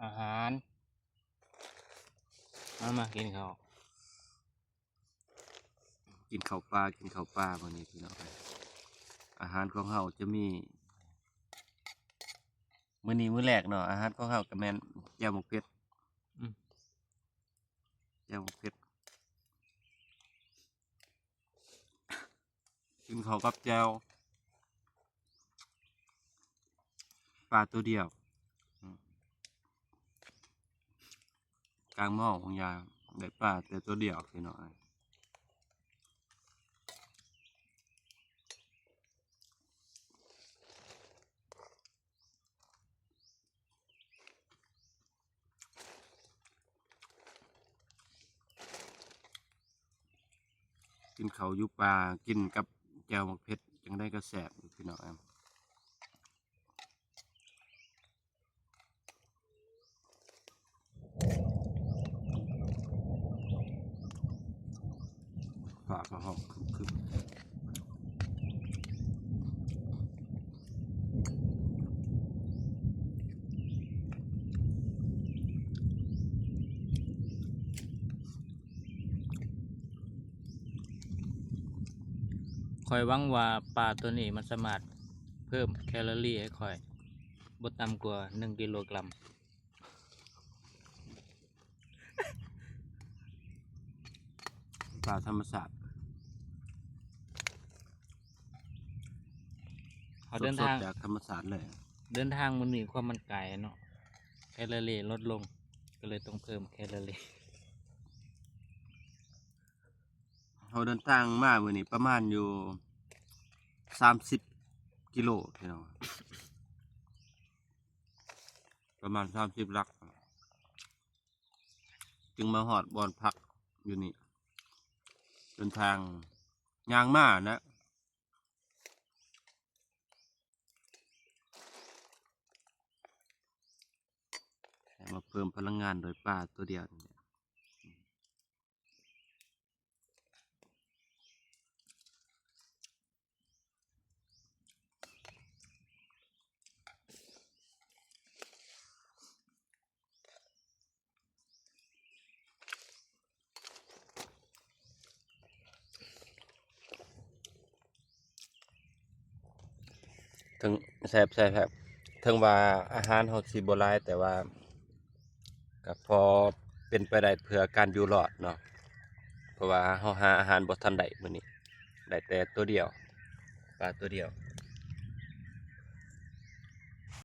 ອາຫານ ມາ ມາກິນເຂົ້າ ກິນເຂົ້າປ່າ ກິນເຂົ້າປ່າມື້ນີ້ພີ່ນ້ອງ. ອາຫານຂອງເຮົາຈະມີ ມື້ນີ້ມື້ແລກເນາະ ອາຫານຂອງເຮົາກໍແມ່ນແຈ່ວໝາກເຜັດ ອືມ ແຈ່ວໝາກເຜັດ ກິນເຂົ້າກັບແຈ່ວ ປາໂຕດຽວ ອືມ ກາງໝໍ້ຂອງຍາ ໄດ້ປາແຕ່ໂຕດຽວພີ່ນ້ອງ. ກິນເຂົ້າຢູ່ປ່າ ກິນກັບແຈ່ວໝາກເຜັດ ຈັ່ງໃດກໍແຊບຢູ່ພີ່ນ້ອງ. ຟ້າກໍຮ້ອງຄຶມໆ. ຂ້ອຍຫວັງວ່າປາໂຕນີ້ມັນສາມາດເພີ່ມແຄລໍຣີໃຫ້ຂ້ອຍບໍ່ຕ່ຳກວ່າໜຶ່ງກິໂລກຣາມ. ປາທຳມະຊາດ ເຮົາເດີນທາງ ສົດໆຈາກທຳມະຊາດເລີຍ. ເດີນທາງມື້ນີ້ຄວາມມັນໄກເນາະ ແຄລໍຣີລົດລົງ ກໍເລີຍຕ້ອງເພີ່ມແຄລໍຣີ. ເຮົາເດີນທາງມາມື້ນີ້ປະມານຢູ່ສາມສິບກິໂລພີ່ນ້ອງ ປະມານສາມສິບຫຼັກ ຈຶ່ງມາຮອດບ່ອນພັກຢູ່ນີ້. ເດີນທາງຍ່າງມານະ ມາເພີ່ມພະລັງງານໂດຍປາໂຕດຽວນີ້ແຫຼະ. ເຖິງ ແຊບໆ ເຖິງວ່າອາຫານເຮົາຊິບໍ່ຫຼາຍ ແຕ່ວ່າກໍພໍເປັນໄປໄດ້ເພື່ອການຢູ່ລອດເນາະ ເພາະວ່າເຮົາຫາອາຫານບໍ່ທັນໄດ້ມື້ນີ້ ໄດ້ແຕ່ໂຕດຽວ ປາໂຕດຽວ.